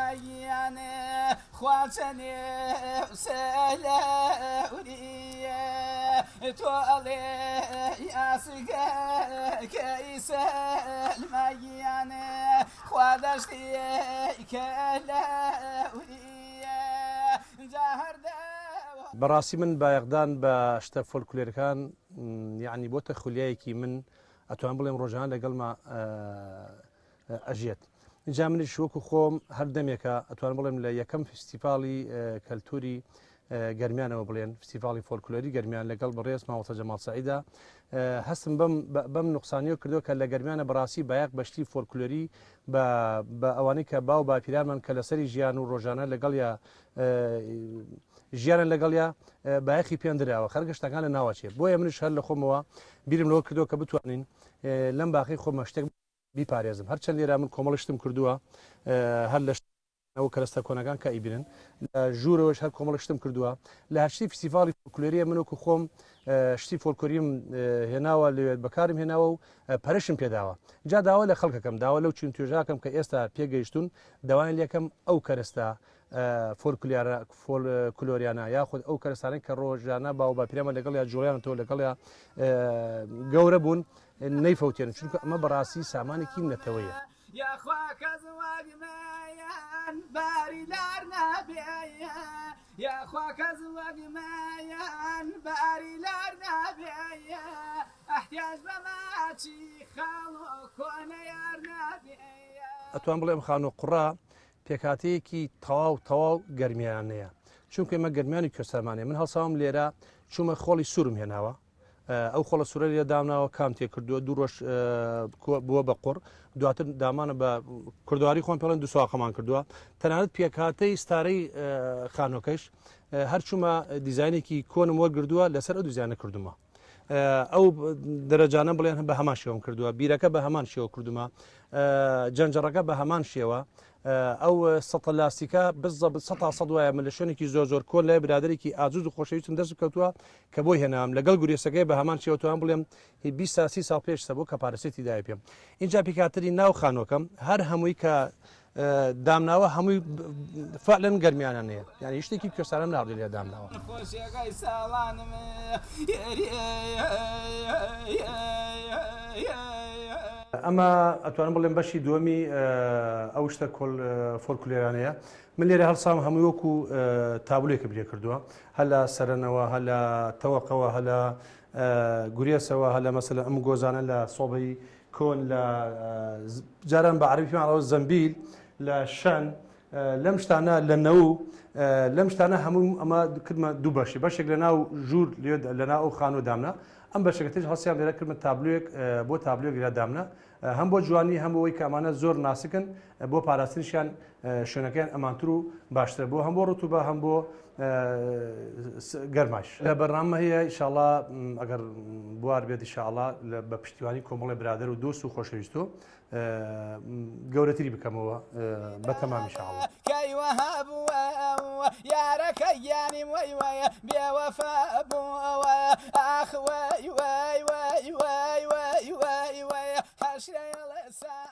سلمەگیانێ خوا چەنێ سەلەوریە تۆ ئەڵێ یاسگەکەی سلمەگیانێ خوا دەشتی کەلەوریە جا هەردە بەڕاستی من بایەخدان بە شتە فۆلکلێرەکان یعنی بۆتە خولیایەکی من ئەتوان بڵێم ڕۆژانە لەگەڵما ئەژیێت. ئینجا منیش وەکو خۆم هەر دەمێکە ئەتوانم بڵێم لە یەکەم فستیڤاڵی کەلتوری گەرمیانەوە بڵێن فستیڤاڵی فۆلکلۆری گەرمیان لەگەڵ بەڕێز مامۆستا جەماڵ سەعیدا هەستم بەم بەم نوقسانیەوە کردووە کە لە گەرمیانە بەڕاستی بایەخ بە شتی فۆلکلۆری بە بە ئەوانەی کە باو باپیرانمان کە لەسەری ژیان و ڕۆژانە لەگەڵیا ژیانە لەگەڵیا بایەخی پێندراوە خەرگە شتەکان لە ناوەچێ بۆیە منیش هەر لە خۆمەوە بیرم لەوە کردووە کە بتوانین لەم باخەی خۆمە شتێک بیپارێزم هەرچەند لێرە من کۆمەڵی شتم کردووە هەر لە ئەو کەرەستە کۆنەکان کە ئەیبینن لە ژوورەوەش هەر کۆمەڵی شتم کردووە لە هەرشتی فیستیڤاڵی فۆلکلۆریە من وەکو خۆم شتی فۆلکلۆریم هێناوە لەوێت بەکارم هێناوە و پەرشم پێداوە جا داوا لە خەڵکەکەم داوا لەو چین توێژاکەم کە ئێستا پێگەیشتون داوایان لێکەم ئەو کەرەستە فۆلکلیارە فۆلکلۆریانە یاخود ئەو کەرەستانەی کە ڕۆژانە باو باپیرانمان لەگەڵیا جوڵیانەوە لەگەڵیا گەورە بوون نەیفەوتێنن چونکە ئەمە بەڕاستی سامانێکی نەتەوەیە. یاخوا کەس وەک مەیان باری لار نابێ یاخوا کەس وەک مەیان باری لار نابێ ئەحتیاج بە ماچی خاڵ و کۆنە یار نابێ. ئەتوان بڵێم خانوو قوڕە پێکهاتەیەکی تەواو تەواو گەرمیانەیە چونکە ئێمە گەرمیانی کوێستانمانەیە من هەڵساوم لێرە چوومە خۆڵی سوورم هێناوە ئەو خۆڵە سوورە لێ دامناوە کام تێ کردووە دوو ڕۆژ بووە بە قوڕ دواتر دامانە بە کوردواری خۆم پێڵێن دوو سواقەمان کردووە تەنانەت پێکهاتەی ستارەی خانۆکەش هەرچوومە دیزاینێکی کۆنم وەرگردووە لەسەر ئەو دیزانە کردومە ئەو دەرەجانە بڵێن بە هەمان شێوەم کردووە بیرەکە بە هەمان شێوە کردومە جەنجەڕەکە بە هەمان شێوە ئەو سەتە لاستیکە بزە سە سە وایە من لە شوێنێکی زۆر زۆر کۆن لای برادێکی ئازوز و خۆشەویستم دەست کەوتووە کە بۆی هێنام لەگەڵ گورێسەکەی بە هەمان شێوە توان بڵێم هی 20 تا 30 ساڵ پێش سەبوو کە پارەسێتی دای پێم اینجا پیکاتری ناو خانۆکەم هەر هەمووی کە دامناوە هەمووی فعلەن گەرمیانە نەیە یعنی شتێکی کوێستانم ناردی لێ دامناوە. خۆشیەکەی ساڵانم ئەمە ئەتوانم بڵێم بەشی دووەمی ئەو شتە فۆلکلێرانەیە من لێرە هەڵسام هەمووی وەکو تابلۆیەکم لێ کردووە هەر لە سەرەنەوە هەر لە تەوەقەوە هەر لە گورێسەوە هەر لە مەسەلەن ئەم گۆزانە لە سۆبەی کۆن لە جاران بە عەرەبی پێمان ئەڵێ زەمبیل لە شەن لەم شتانە لە نەو لەم شتانە هەموو ئەمە کردمە دوو بەشی بەشێک لە ناو ژوور لێ لە ناو ئەو خانوو دامنا ئەم بەشەکە تریش هەڵسیام لێرە کردمە تابلۆیەک بۆ تابلۆیەک لێرە دامنا هەم بۆ جوانی هەم بۆ ئەوەی کە ئەمانە زۆر ناسکن بۆ پاراستنیشیان شوێنەکەیان ئەمانتر و باشترە بۆ هەم بۆ ڕتوبە هەم بۆ گەرماش لە بەرنامە هەیە ئیشاڵا ئەگەر بوار بێت ئیشاڵا بە پشتیوانی کۆمەڵی برادەر و دۆست و خۆشەویستۆ گەورەتری بکەمەوە بە تەمام ئیشاڵا. کەی وەها بووە یارەکە گیانیم وەی وەی بێوەفا بووە ئاخ وەی وەی وەی وەی وەی وەی وەی حەشرەیەڵ سا.